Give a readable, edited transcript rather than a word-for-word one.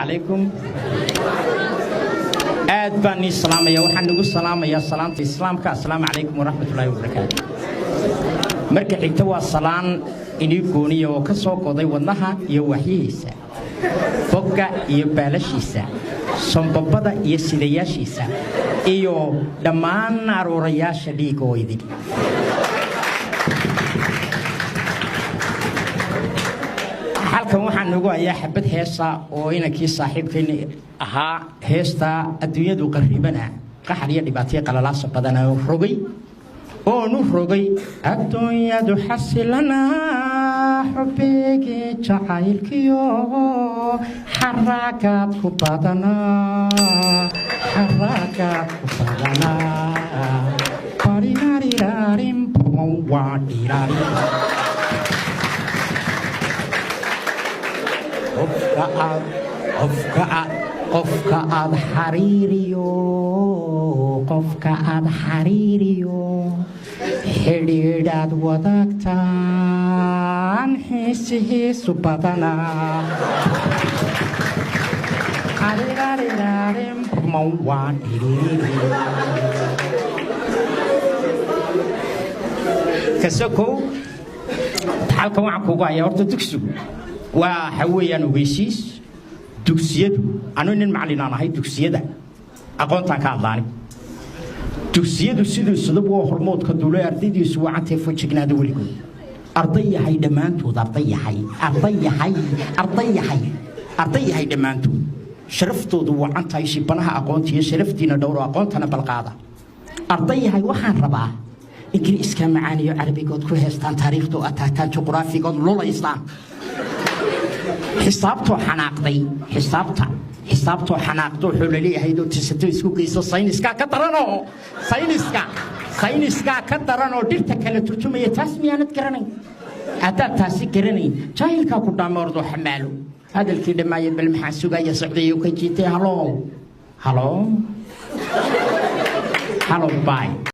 Calaykum. Aad baan nii salaamaya. Waxaan nagu salaamayaa salaamta Islaamka. Assalaamu calaykum waraxmatullaahi wabarakaatu. Marka xigta, waa salaan inii gooniya oo ka soo goday wadnaha iyo waxyihiisa, bogga iyo baalashiisa, sombabada iyo sidayaashiisa, iyo dhammaan aruurayaasha dhiiga oo idin. Halkan waxaan nagu hayaa xabad heesa oo inankii saaxiibkayni ahaa. Heesta adduunyadu qarribana, qaxar iyo dhibaatyo, qalalaasa badan oo rogay oonu rogay. Adduunyadu xasilana, xubbigii jacaylkiyo xaraagaad ku badanaa, xaraagaad ku badanaa. Barirarirarin dhirarin. Qofka aad, qofka aad, qofka aad xariiriyo, qofka aad xariiriyo, xidhiidhaad wadaagtaan, xiisihiisu badanaa. Arirarirarin. Kasokow, halkan waxaan kugu hayaa horta dugsigu waxa weeyaan ogeysiis. Dugsiyadu, anu nin macallin aan ahay, dugsiyada aqoontaan ka hadlaani. Dugsiyadu siduu siduba waa hormoodka duule, ardaydiisu wacantee fojignaada weligood. Arday yahay dhammaantood, arday yahay, arday yahay, arday yahay, arday yahay dhammaantood, sharaftoodu wacan tahay. Shibanaha aqoonta iyo sharaftiina dhowro, aqoontana balqaada. Arday yahay, waxaan rabaa Ingiriiska macaan iyo Carabigood ku heestaan, taariikhdu ataataan, juqraafigood lulaysaan, xisaabtoo xanaaqday, xisaabta, xisaabtoo xanaaqdo wuxuu laleeyahay doo tisato isku geyso. Sayniskaa ka daranoo, sayniska, sayniskaa ka daranoo dhirta kala turjumaya. Taas miyaanad garanayn? Haddaad taasi garanayn, jaahilkaa ku dhaamoordoo xamaalo. Hadalkii dhammaaya, bal maxaa sugaya? Socdayo ka jiitay. Hello, hello, hello, bye.